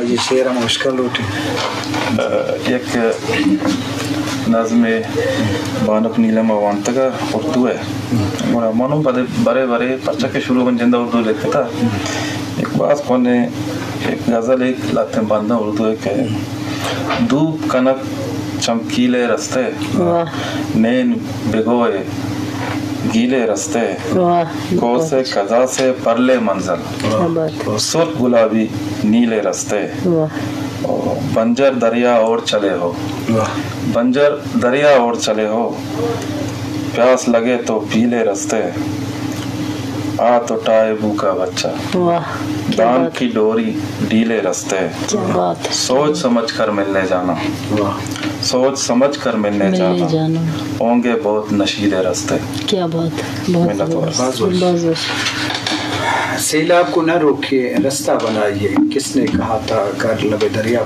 یہ شعر ہم اشکال لوٹی۔ یک نظم بانک نیلم ءَ وانتگ ءَ اردو ءَ۔ گڑا منو بدے برے برے پرچہ کہ شروع من جندہ اردو لکھتا۔ یک باز کونے یک غزل، یک لاتیں بندہ اردو ءَ کہ دھوپ کنک چمکیلے رستے، واہ۔ نین بگوئے گیلے رستے، واہ۔ کوسے کزاسے پرلے منزل، کیا بات ہے۔ سرخ گلابی نیلے رستے، واہ۔ بنجر دریا اور چلے ہو، واہ۔ بنجر دریا اور چلے ہو، پیاس لگے تو پیلے رستے، آ تو ٹائے بو کا بچہ، واہ، کیا دان بات۔ کی ڈوری ڈیلے رستے، کیا بات ہے۔ سوچ سمجھ کر ملنے جانا، واہ۔ سوچ سمجھ کر ملنے ملنے جانا، جانا۔ ہوں گے بہت نشیلے رستے۔ کیا بات ہے، بہت منت وار۔ زبردست، بہت زبردست۔ سیلاب کو نہ روکے، رستہ بنائیے، کس نے کہا تھا گھر لبے دریا